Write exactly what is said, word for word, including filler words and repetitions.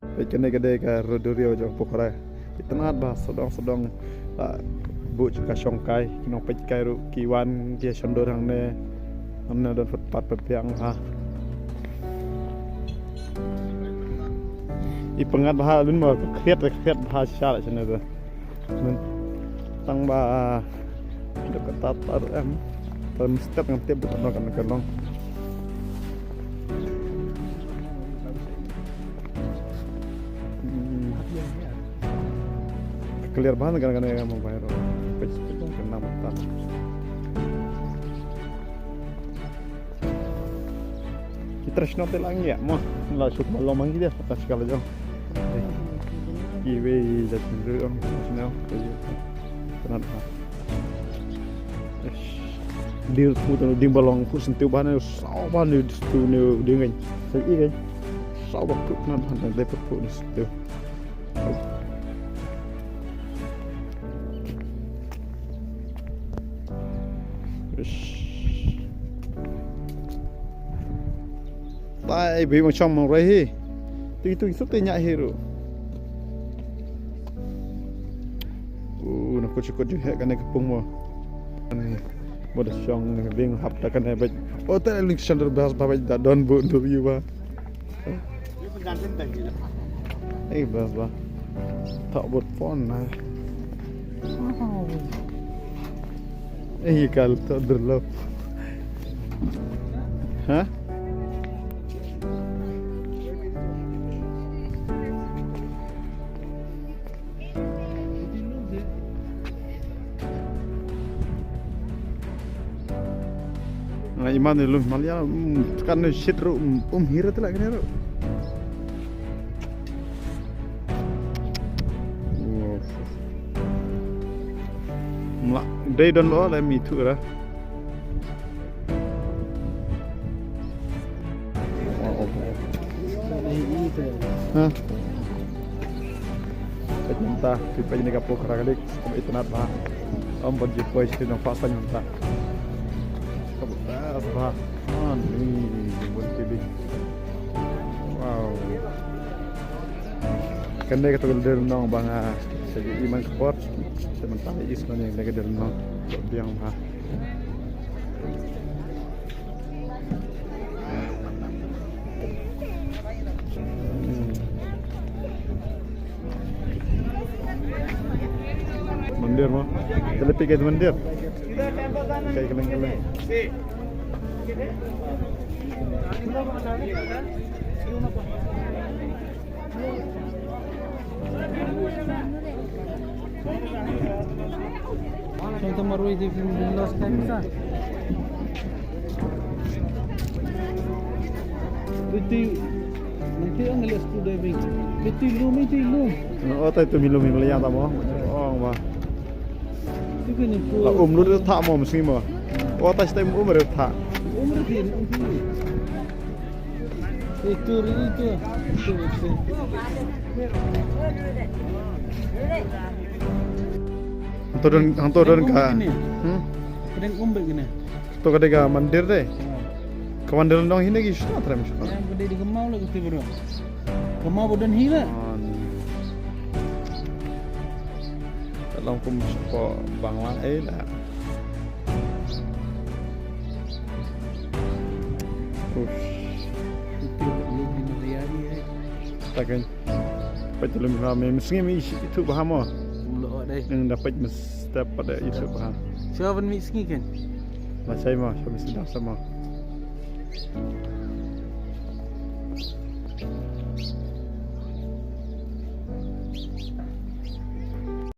Peit kane ka dei ka ruduriaw jong pokhara. Itynnad bha sawdong sawdong. La buh ka shongkai, ki nongpeitkai ruh ki wan ki shon dur hangne. Hangne don footpath pat biang bha. I pyngngad bha lun mo ka khriat ka khriat bha shisha la shane te. Nun. Tang ba dep kata tar em. Tar mstep ngan tip ba tang kan kan long. Hmm. Clear bha kan kan ya mobile ro. Pech pech kan nam ta. Kita shnong te lang ya mo. La shuk malom ang dia ta shkal jong. Ki wei ja chin ru ang shnong. Kenapa? Dir pu tu ding balong pu sentiu bane saw bane tu ne ding kan. Sai i kan. Saw ba pu nan han dai pu pu ne sentiu. Ish. Tai bi mong chong mong rai hi. Tu tu suk te nya hi ru. U na kuchi kuchi he kane ka pung mo. Mo da chong bing hap ta kane ba. O ta ling chan ru bas ba ba da don bu du yu ba. Ei bas ba. Ta bot phone na. Ei kal ta dur lo. Ha? Nga iman ni lum malia kan ni shit ru um hira tela kene ru. Mla dei don lo le mi tu ra. Ha. Peit mynta, peit peit ni ka pok rakalik, itynnad bha. Om bagi poi sini nang pasang mynta. Ka bok best bha. Ani bun kili. Wow. Kane ka tu ka dei nong ba nga sa ïohi man ka por. Sa mynta ïohi sngewbha ïa kane ka dei nong. Biang bha. Mandir mo. Jalebi ke mandir. Kai keleng keleng. Contoh marwai di film last time sa. Piti nanti ang ngeles tu diving. Piti lum, piti lum. Oh, tai tu milum milum yang tamo. Oh, wah. Tu kan itu. La um lu tu tak mo mesti mo. Oh, tai stai um re tak. Um re tin, um tin. Itu, itu. Itu, itu. Hangto don, hangto don ka. Kini. Hmm? Kini umbe kini. To ka dei ka mandir dei. Ha. Ka mandir dong hine ki shna trem shna. Ya, ka dei di kemau la kiti bro. Kemau bodan hina. Long kum shapoh Bangla eh la. Ush. Itu lum Himalaya ni eh. Takan. Peit lum ha me sngi me isi itu bha mo. Mulo dei. Nang dapat mesti pada itu bha. Siapa ni sngi kan? Masai mo, siapa mesti dah sama.